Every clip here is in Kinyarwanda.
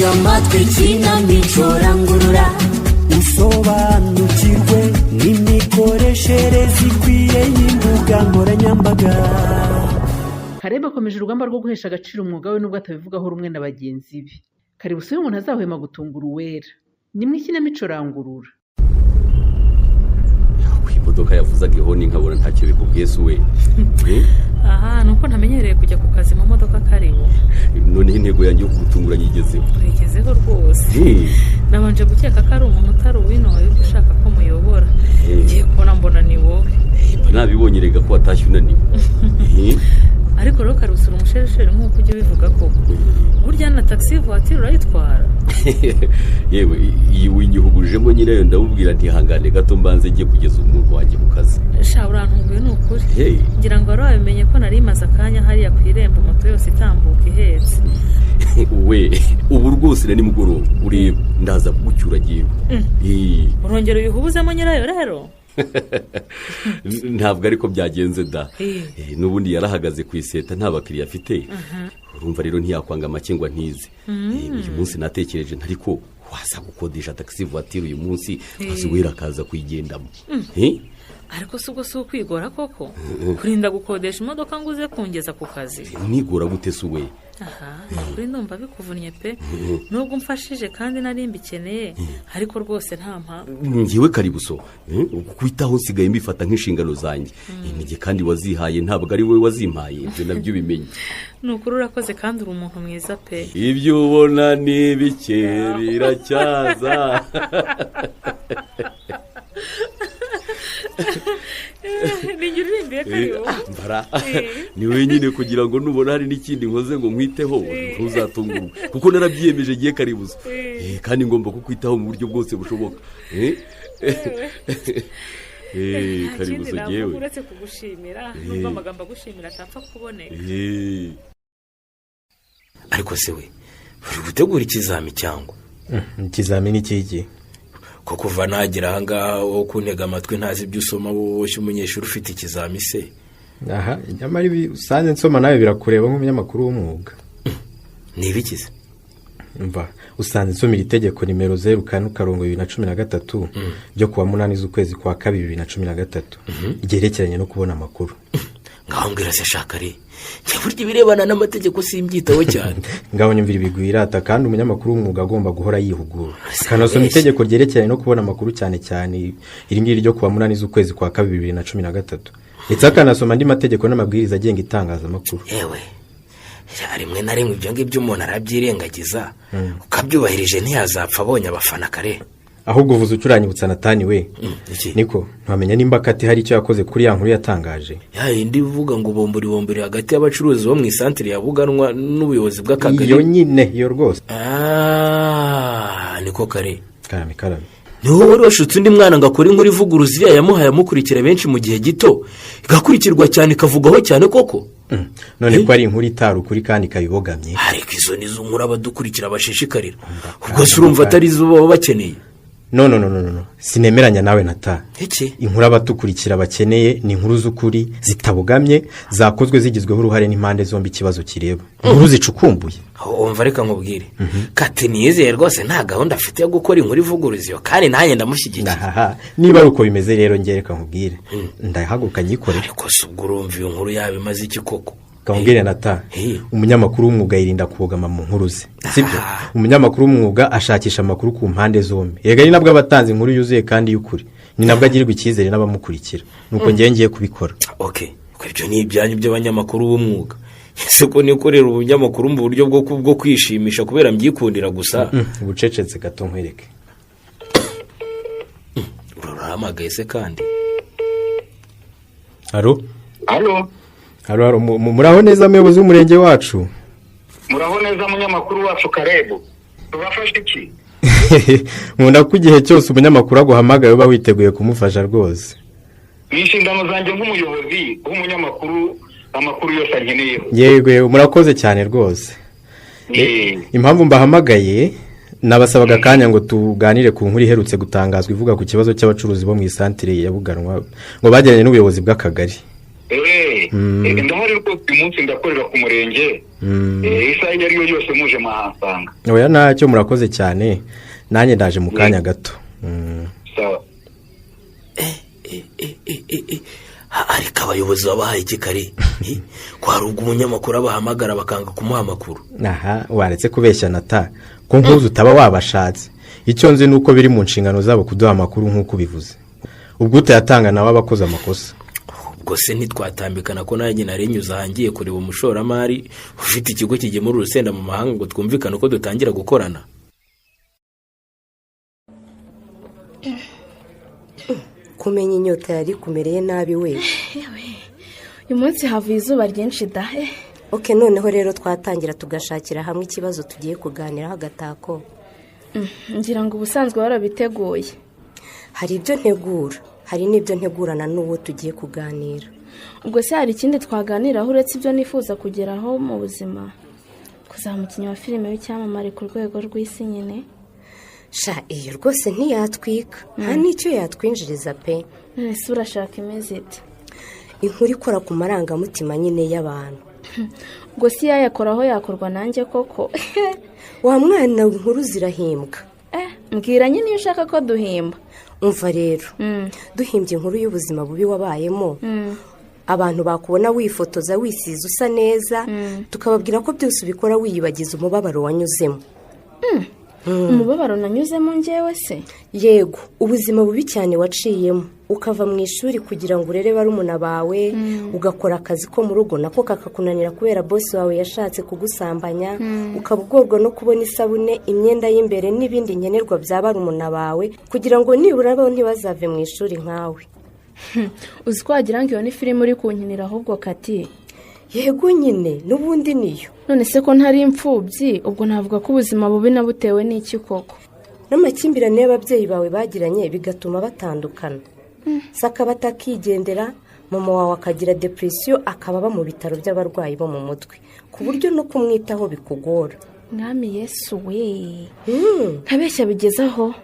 Tega amatwi ikinamico Rangurura, usobanukirwe n'imikoreshereze ikwiye y'imbuga nkoranyambaga. Kareba akomeje urugamba rwo guhesha agaciro umwuga we, nubwo atabivugaho rumwe na bagenzi be. Karibu uyu umuntu azahwema gutungura uwera. Ni mu ikinamico Rangurura. Imodoka yavuzaga ihoni nkabona ntacyo bikubwiye se we? Aha ni uko ntamenyereye kujya ku kazi mu modoka, karibu. Noneho intego yanjye yo kugutungura nyigezeho. Uyigezeho rwose. Nabanje gukeka ko ari umuntu utari uwino wari ushaka ko muyobora, ngiye kubona mbona ni wowe. Mba nabibonye rega ko watashye unaniwe. Ariko rero karusura umusherisheri nk'uko ujya ubivuga koko, burya na taxi voiture urayitwara? Yewe, iyi winyihugujemo nyirayo ndamubwira ntihangane gato mbanze njye kugeza umuntu wanjye mu kazi. Sha, urantunguye ni ukuri. Ngira ngo wari wabimenye ko nari maze akanya hariya ku irembo, moto yose itambuka ihetse. We, ubu rwose na nimugoroba ureba ndaza kugucyura agiye. Urongera uyihubuzemo nyirayo rero? Ntabwo ariko byagenze da. N'ubundi yarahagaze ku iseta nta bakiriya afite, urumva rero ntiyakwanga make ngo ntize. Uyu munsi natekereje ntariko waza gukodesha taxi voiture uyu munsi, maze uwera akaza kuyigendamo. Ariko si ubwo si ukwigora koko, kurinda gukodesha imodoka ngo uze kungeza ku kazi? Nigora gute se we? Aha kuri ndumva bikuvunnye pe, nubwo umfashije kandi nari mbikeneye, ariko rwose nta mpamvu. Ngewe karibuso, kwitaho nsigaye mbifata nk'inshingano zanjye intege, kandi wazihaye ntabwo ari wowe wazimpaye, ibyo nabyo ubimenye. Ni ukuri urakoze kandi uri umuntu mwiza pe. Ibyo ubona ni bike, biracyaza. Ni uririmbiye, karibu. Mbara ni wenyine kugira ngo nubona hari n'ikindi nkoze ngo nkwiteho ntuzatungurwe, kuko narabyiyemeje ngiye karibuzo, kandi ngomba kukwitaho mu buryo bwose bushoboka. Karibuzo ngewe. Uretse kugushimira, nubwo amagambo agushimira atapfa kuboneka. Ariko se we, uri gutegura ikizami cyangwa? Ikizamini cy'iki? Ko kuva nagera ahangaha wo kuntega amatwi ntazi ibyo usoma, woshye umunyeshuri ufite ikizami se? Aha nyamara ibi usanze nsoma nawe birakureba nk'umunyamakuru w'umwuga. Ni ibikize? Mva, usanze nsoma iri tegeko nimero 04/2013 ryo kuwa 8 z'ukwezi kwa kabiri 2013, ryerekeranye no kubona amakuru. Ngaho mbwira se shakare, njya burya ibirebana n'amategeko simbyitaho cyane. Ngaho nyumvira ibigwi irata, kandi umunyamakuru w'umwuga agomba guhora yihugura, akanasoma itegeko ryerekeranye no kubona amakuru, cyane cyane iri ngiri ryo kuwa 8 z'ukwezi kwa kabiri 2013, ndetse akanasoma andi mategeko n'amabwiriza agenga itangazamakuru. Yewe, rimwe na rimwe ibyo ngibyo umuntu arabyirengagiza, ukabyubahirije ntiyazapfa abonye abafana kare. Ahubwo uvuze ucuranyibutsa Natani we. Niko, ntiwamenya nimba kati hari icyo yakoze kuri ya nkuru yatangaje? Ya yindi ivuga ngo bombori bombori hagati y'abacuruzi bo mu isantire ya Buganwa n'ubuyobozi bw'akagari? Iyo nyine, iyo rwose. Niko kare. Karame, karame. Ni wowe wari washutse undi mwana ngo akore inkuru ivuguruza iriya yamuhaye amukurikira benshi mu gihe gito, igakurikirwa cyane, ikavugwaho cyane koko? None ko ari inkuru itari ukuri kandi ikabibogamye? Ariko izo ni zo nkuru abadukurikira bashishikarira, ubwo se urumva atari zo baba bakeneye? No, no, no, no, no, sinemeranya nawe nata. Iki? Inkuru abadukurikira bakeneye ni inkuru z'ukuri zitabogamye, zakozwe zigizweho uruhare n'impande zombi ikibazo kireba, inkuru zicukumbuye. Wumva, reka nkubwire, kati niyizeye rwose nta gahunda afite yo gukora inkuru ivuguruza iyo, kandi nanjye ndamushyigikiye. Ahaha, niba ari uko bimeze rero, reka nkubwire, ndahaguruka nyikorere. Ariko se ubwo urumva iyo nkuru yaba imaze iki koko? Nkubwire nata, umunyamakuru w'umwuga yirinda kubogama mu nkuru ze, sibyo? Umunyamakuru w'umwuga ashakisha amakuru ku mpande zombi. Yega ni nabwo aba atanze inkuru yuzuye kandi y'ukuri, ni nabwo agirirwa icyizere n'abamukurikira. Nuko ngewe ngiye kubikora. Ok, ibyo ni ibyanyu by'abanyamakuru b'umwuga. Ese ko nikorera ubunyamakuru mu buryo bwo kwishimisha kubera mbyikundira gusa? Ubucecetse gato nkwereke. Urahamagaye se kandi? Haro? Halo. Haro, haro, muraho neza muyobozi w'umurenge wacu? Muraho neza munyamakuru wacu Karebu, tubafashe iki? Nkunda ko igihe cyose umunyamakuru aguhamagaye uba witeguye kumufasha rwose. Ni inshingano zanjye nk'umuyobozi w'umunyamakuru, amakuru yose ankeneyeho. Yego yego, murakoze cyane rwose. Impamvu mbahamagaye, nabasabaga akanya ngo tuganire ku nkuru iherutse gutangazwa ivuga ku kibazo cy'abacuruzi bo mu isantire ya Buganwa ngo bagiranye n'ubuyobozi bw'akagari. Ndahari rwose, uyu munsi ndakorera ku murenge. Isaha iyo ari yo yose muje mwahansanga. Oya, ntacyo, murakoze cyane, nanjye ndaje mu kanya gato. Sawa. Ariko abayobozi babahaye iki kare? Ko hari ubwo umunyamakuru abahamagara bakanga kumuha amakuru. Aha waretse kubeshya nata ko nkuzi utaba wabashatse. Icyo nzi ni uko biri mu nshingano zabo kuduha amakuru nk'uko ubivuze, ubwo utayatanga nawe aba akoze amakosa. Ubwo se ntitwatambikana ko nanjye narinyuze ahangiye kureba umushoramari ufite ikigo kigemura urusenda mu mahanga ngo twumvikane uko dutangira gukorana? Kumenya inyota yari kumereye nabi we. Uyu munsi havuye izuba ryinshi da. Oke, noneho rero twatangira tugashakira hamwe ikibazo tugiye kuganiraho agatako. Ngira ngo ubusanzwe warabiteguye. Hari ibyo ntegura, hari n'ibyo ntegurana n'uwo tugiye kuganira. Ubwo se hari ikindi twaganiraho uretse ibyo nifuza kugeraho mu buzima? Kuzaba umukinnyi wa filime w'icyamamare ku rwego rw'isi nyine. Sha, iyo rwose ntiyatwika, nta n'icyo yatwinjiriza pe. None se urashaka imeze ite? Inkuru ikora ku marangamutima nyine y'abantu. Ubwo si yayakoraho yakorwa nanjye koko? Wa mwana, inkuru zirahimbwa. Mbwira nyine iyo ushaka ko duhimba. Umva rero, duhimbye inkuru y'ubuzima bubi wabayemo, abantu bakubona wifotoza wisize usa neza, tukababwira ko byose ubikora wiyibagiza umubabaro wanyuzemo. Umubabaro nanyuzemo ngewe se? Yego, ubuzima bubi cyane waciyemo, ukava mu ishuri kugira ngo urere barumuna bawe, ugakora akazi ko mu rugo nako kakakunanira kubera bosi wawe yashatse kugusambanya, ukaba ugorwa no kubona isabune, imyenda y'imbere n'ibindi nkenerwa bya barumuna bawe kugira ngo nibura bo ntibazave mu ishuri nkawe. Uzi ko wagira ngo iyo ni filime uri kunkinira ahubwo kati. Yego nyine, n'ubundi niyo. None se ko ntari imfubyi, ubwo navuga ko ubuzima bubi nabutewe n'iki koko? N'amakimbirane y'ababyeyi bawe bagiranye bigatuma batandukana, sakaba atakigendera, mama wawe akagira depresiyo, akaba aba mu bitaro by'abarwayi bo mu mutwe ku buryo no kumwitaho bikugora. Mwami Yesu we, ntabeshya bigezaho.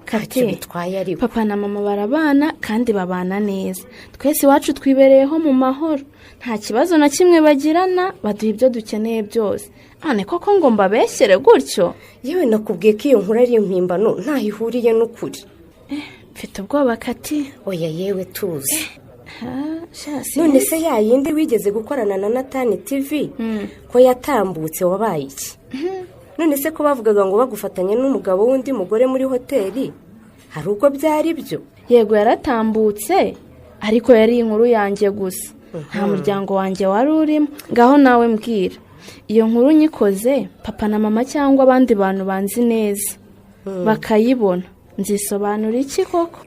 Ntacyo bitwaye ariko. Papa na mama barabana kandi babana neza, twese iwacu twibereyeho mu mahoro, nta kibazo na kimwe bagirana, baduha ibyo dukeneye byose. None koko ngo mbabeshyere gutyo? Yewe, nakubwiye ko iyo nkuru ari impimbano, ntaho ihuriye n'ukuri. Mfite ubwoba kati. Oya yewe, tuzi. None se ya yindi wigeze gukorana na Natani TV ko yatambutse wabaye iki? None se ko bavugaga ngo bagufatanye n'umugabo w'undi mugore muri hoteli, hari ubwo byari byo? Yego yaratambutse, ariko yari inkuru yanjye gusa, nta muryango wanjye wari urimo. Ngaho nawe mbwira, iyo nkuru nyikoze papa na mama cyangwa abandi bantu banzi neza bakayibona, nzisobanura iki koko?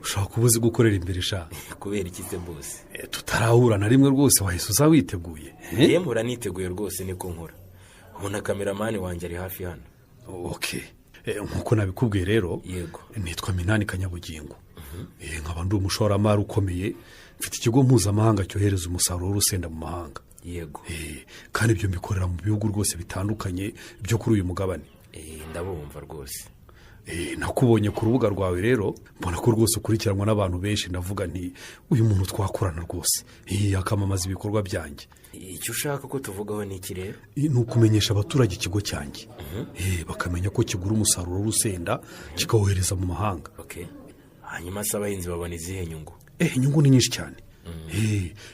Ushobora kuba uzi gukorera imbere sha. Kubera iki se bose? Tutarahura na rimwe rwose wahise uza witeguye. Mpora niteguye rwose, niko nkora. Ubona kameramani wanjye ari hafi hano. Okay, nkuko nabikubwiye rero. Yego. Nitwa Minani Kanyabugingo, nkaba ndi umushoramari ukomeye, mfite ikigo mpuzamahanga cyohereza umusaruro w'urusenda mu mahanga. Yego. Kandi ibyo mbikorera mu bihugu rwose bitandukanye byo kuri uyu mugabane. Ndabumva rwose. Nakubonye ku rubuga rwawe rero, mbona ko rwose ukurikiranwa n'abantu benshi, ndavuga nti uyu muntu twakorana rwose, akamamaza ibikorwa byanjye. Icyo ushaka ko tuvugaho ni iki rero? Ni ukumenyesha abaturage ikigo cyanjye, bakamenya ko kigura umusaruro w'urusenda kikawohereza mu mahanga. Hanyuma se abahinzi babona izihe nyungu? Inyungu ni nyinshi cyane.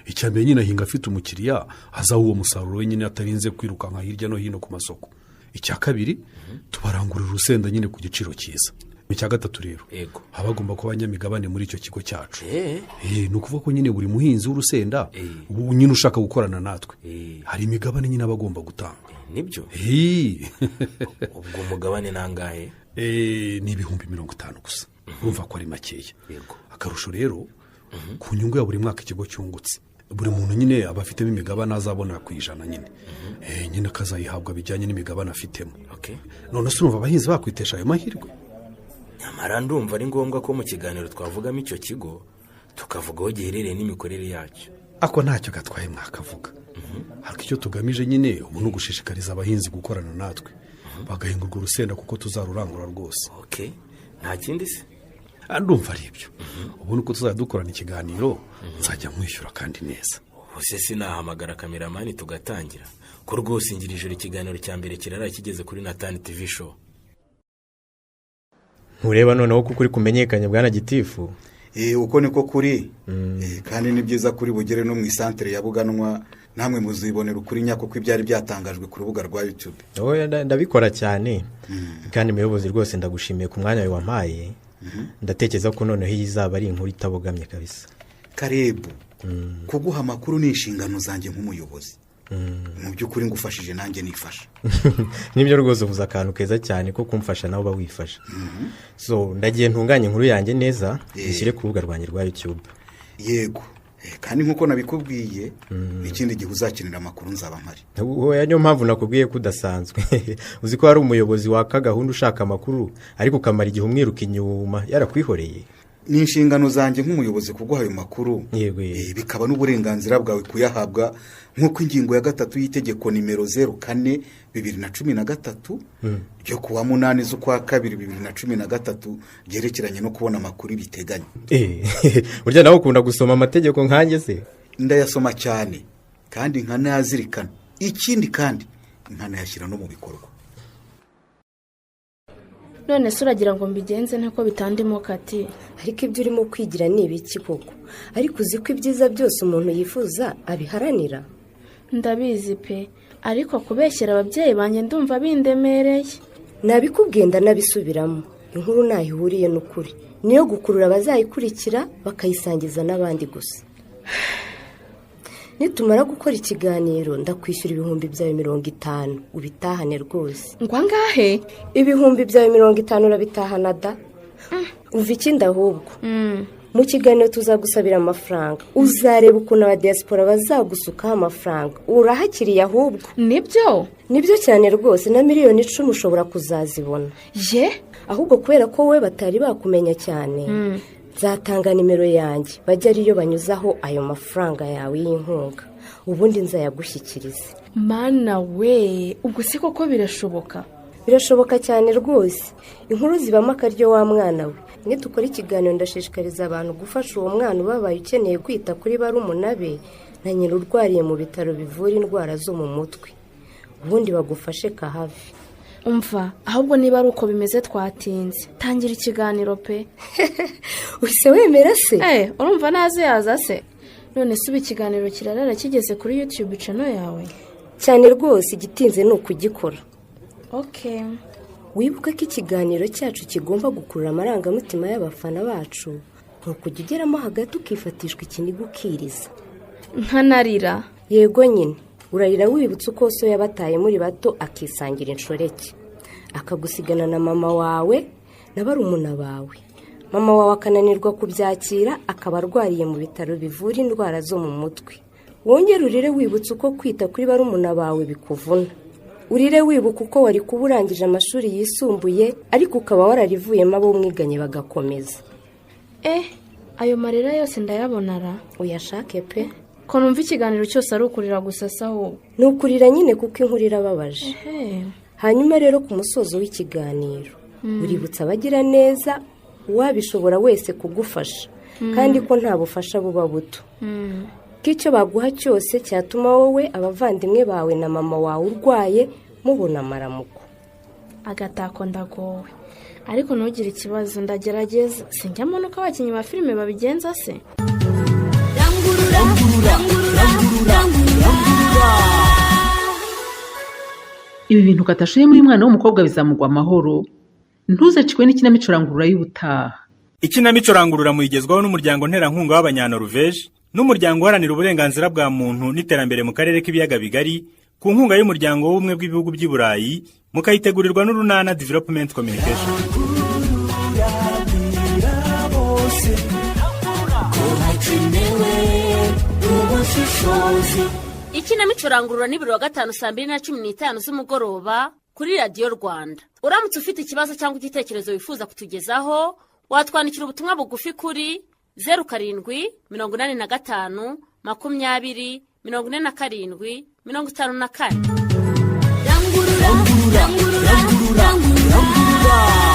Icya mbere nyine ahinga afite umukiriya azaha uwo musaruro we nyine atarinze kwirukanka hirya no hino ku masoko. Icya kabiri, tubarangurira urusenda nyine ku giciro cyiza. Icya gatatu rero, haba hagomba kuba abanyamigabane muri icyo kigo cyacu. Ni ukuvuga ko nyine buri muhinzi w'urusenda nyine ushaka gukorana natwe, hari imigabane nyine aba agomba gutanga. Nibyo? Ubwo umugabane ni angahe? Ni 50,000 gusa. Urumva ko ari makeya. Akarusho rero, ku nyungu ya buri mwaka ikigo cyungutse, buri muntu nyine aba afitemo imigabane azabona ku 100 nyine, nyine akazayihabwa bijyanye n'imigabane afitemo. None se urumva abahinzi bakwitesha ayo mahirwe? Nyamara ndumva ari ngombwa ko mu kiganiro twavugamo icyo kigo, tukavuga aho giherereye n'imikorere yacyo. Ako ntacyo gatwaye mwakavuga. Ariko icyo tugamije nyine ubu ni ugushishikariza abahinzi gukorana natwe, bagahinga urwo rusenda kuko tuzarurangura rwose. Nta kindi se? Ndumva ari ibyo. Ubu ni uko tuzajya dukorana ikiganiro, nzajya mwishyura kandi neza. Ubuse sinahamagara kameramani tugatangira, ko rwose ngira ijoro ikiganiro cya mbere kirara kigeze kuri Natani TV Show. Ntureba noneho kuko uri kumenyekanya, bwana gitifu. Uko niko kuri. Kandi ni byiza kuri bugere no mu isantere ya Buganwa, namwe muzibonera ukuri nyako ko ibyari byatangajwe ku rubuga rwa YouTube. Oya, ndabikora cyane. Kandi muyobozi, rwose ndagushimiye ku mwanya wawe wampaye. Ndatekereza ko noneho iyi izaba ari inkuru itabogamye kabisa. Karebu, kuguha amakuru ni inshingano zanjye nk'umuyobozi. Mu by'ukuri ngufashije nanjye nifasha. Nibyo rwose, uvuze akantu keza cyane ko kumfasha nawe uba wifasha. So ndagiye ntunganye inkuru yanjye neza, ishyire ku rubuga rwanjye rwa YouTube. Yego. Kandi nk'uko nabikubwiye, ikindi gihe uzakenera amakuru nzaba mpari. Oya, niyo mpamvu nakubwiye ko udasanzwe. Uzi ko hari umuyobozi waka gahunda ushaka amakuru, ariko ukamara igihe umwiruka inyuma yarakwihoreye. Ni inshingano zanjye nk'umuyobozi kuguha ayo makuru. Yego, yego. Bikaba n'uburenganzira bwawe kuyahabwa nk'uko ingingo ya 3 y'itegeko nimero 04/2013 ryo kuwa 8 z'ukwa 2 2013 ryerekeranye no kubona amakuru biteganya. Burya nawe ukunda gusoma amategeko nkanjye se? Ndayasoma cyane kandi nkanayazirikana, ikindi kandi nkanayashyira no mu bikorwa. None se uragira ngo mbigenze ntako bitandimo kati? Ariko ibyo urimo kwigira ni ibiki koko? Ariko uzi ko ibyiza byose umuntu yifuza abiharanira. Ndabizi pe, ariko kubeshyera ababyeyi banjye ndumva bindemereye. Nabikubwiye ndanabisubiramo, inkuru ntaho ihuriye n'ukuri, niyo gukurura abazayikurikira bakayisangiza n'abandi gusa. Nitumara gukora ikiganiro ndakwishyura 50,000 ubitahane rwose. Ngo angahe? 50,000 urabitahana da. Umva ikindi ahubwo, mu kiganiro tuzagusabira amafaranga, uzareba ukuntu abadiyasipora bazagusukaho amafaranga. Urahakiriye ahubwo. Nibyo? Nibyo cyane rwose, na 10,000,000 ushobora kuzazibona. Ye? Ahubwo kubera ko wowe batari bakumenya cyane, nzatanga nimero yanjye bajya ariyo banyuzaho ayo mafaranga yawe y'inkunga, ubundi nzayagushyikirize. Mana we, ubwo se koko birashoboka? Birashoboka cyane rwose, inkuru zibamo akaryo wa mwana we. Nidukora ikiganiro ndashishikariza abantu gufasha uwo mwana ubabaye ukeneye kwita kuri barumuna be na nyina urwariye mu bitaro bivura indwara zo mu mutwe, ubundi bagufashe kahave. Umva ahubwo niba ari uko bimeze twatinze, tangira ikiganiro pe. Uhise wemera se? Urumva naze yaza se? None se ubu ikiganiro kirarara kigeze kuri YouTube channel yawe? Cyane rwose, igitinze ni ukugikora. Okay. Wibuke ko ikiganiro cyacu kigomba gukurura amarangamutima y'abafana bacu, ni ukujya ugeramo hagati ukifatishwa ikiniga ukiriza. Nkanarira? Yego nyine, urarira wibutse uko so yabataye muri bato akisangira inshoreke, akagusigana na mama wawe na barumuna bawe, mama wawe akananirwa kubyakira akaba arwariye mu bitaro bivura indwara zo mu mutwe. Wongere urire wibutse uko kwita kuri barumuna bawe bikuvuna. Urire wibuka uko wari kuba urangije amashuri yisumbuye ariko ukaba wararivuyemo abo mwiganye bagakomeza. Ayo marira yose ndayabona ra. Uyashake pe. Ko numva ikiganiro cyose ari ukurira gusa se ahubwo? Ni ukurira nyine kuko inkuru irababaje. Hanyuma rero ku musozo w'ikiganiro uributsa abagira neza uwabishobora wese kugufasha, kandi ko nta bufasha buba buto, ko icyo baguha cyose cyatuma wowe, abavandimwe bawe na mama wawe urwaye mubona amaramuko. Agatako ndagowe, ariko ntugire ikibazo ndagerageza. Sinjya mbona uko abakinnyi ba filime babigenza se? Rangurura, rangurura, rangurura. Ibi bintu katashoye muri mwana w'umukobwa bizamugwa amahoro. Ntuzacikwe n'ikinamico Rangurura y'ubutaha. Ikinamico Rangurura muyigezwaho n'umuryango nterankunga w'Abanyanoruveje n'umuryango uharanira uburenganzira bwa muntu n'iterambere mu karere k'ibiyaga bigari, ku nkunga y'umuryango w'ubumwe bw'ibihugu by'i Burayi, mukayitegurirwa n'Urunana Development Communication. Bose ko hakenewe ubushishozi. Ikinamico Rangurura ni buri wa gatanu saa 2:15 z'umugoroba kuri Radiyo Rwanda. Uramutse ufite ikibazo cyangwa igitekerezo wifuza kutugezaho, watwandikira ubutumwa bugufi kuri 07 85 20 47 54. Rangurura, rangurura, rangurura.